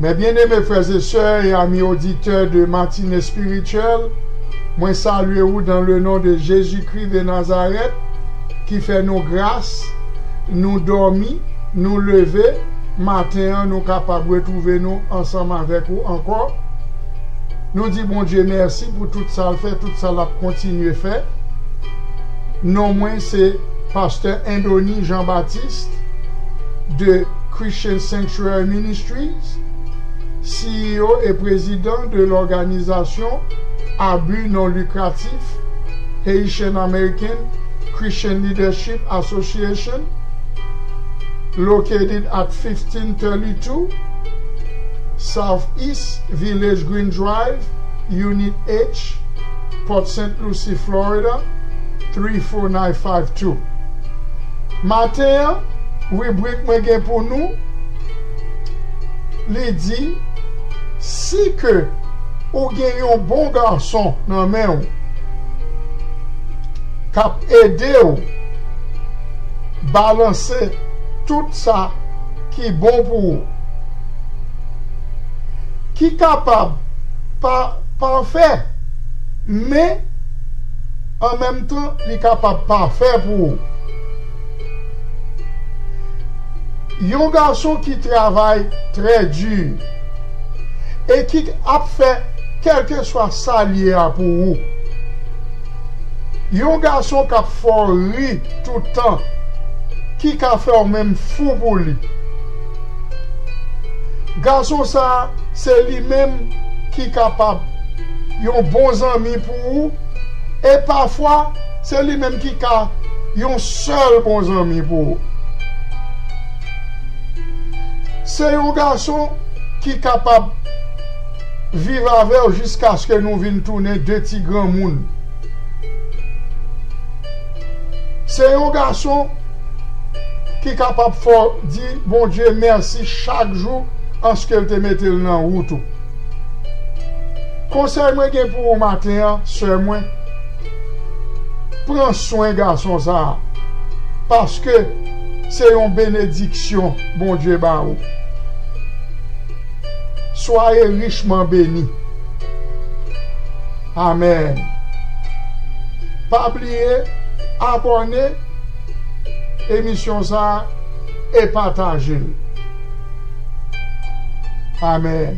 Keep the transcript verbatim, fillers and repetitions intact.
Mes bien-aimés frères et sœurs et amis auditeurs de Matinée Spirituelle, mwen salye ou dans le nom de Jésus-Christ de Nazareth, ki fè nou gras, nou dòmi, nou leve, maten an nou kapab retwouve nou ansanm avèk ou ankò. Nou di Bondye mèsi pou tout sa l fè, tout sa l ap kontinye fè. Non mwen se Pastè Endony Jean Baptiste de Christian Sanctuary Ministries, C E O et président de l'organisation à but non lucratif Haitian American Christian Leadership Association, located at fifteen thirty-two Southeast Village Green Drive, Unit H, Port Saint Lucie, Florida, three four nine five two. Maten an, ribrik mwen gen pou nou, li di, si ke ou gen yon bon gason nan men w, k ap ede w balanse tout sa ki bon pou ou, ki kapab pa pafè, men an menm tan, li kapab pafè pou ou. Yon gason ki travay trè di e ki ap fè kèlkeswa sa l ye a pou ou. Yon gason k ap fè w ri tout tan, ki ka fè w menm fou pou li. Gason sa a, se li menm ki kapab yon bon zanmi pou ou, e pafwa, se li menm ki ka yon sèl bon zanmi pou ou. Se yon gason ki kapab viv avè w jiskaske nou vin tounen de ti granmoun. Se yon gason ki kapab fè w di Bondye mèsi chak jou anske l te mete l nan wout ou. Konsèy mwen gen pou ou maten an, sè mwen, pran swen gason sa a, paske se yon benediksyon Bondye ba ou. Soyez richement bénis. Amèn. Pa bliye abòne emisyon sa a e pataje l. Amèn.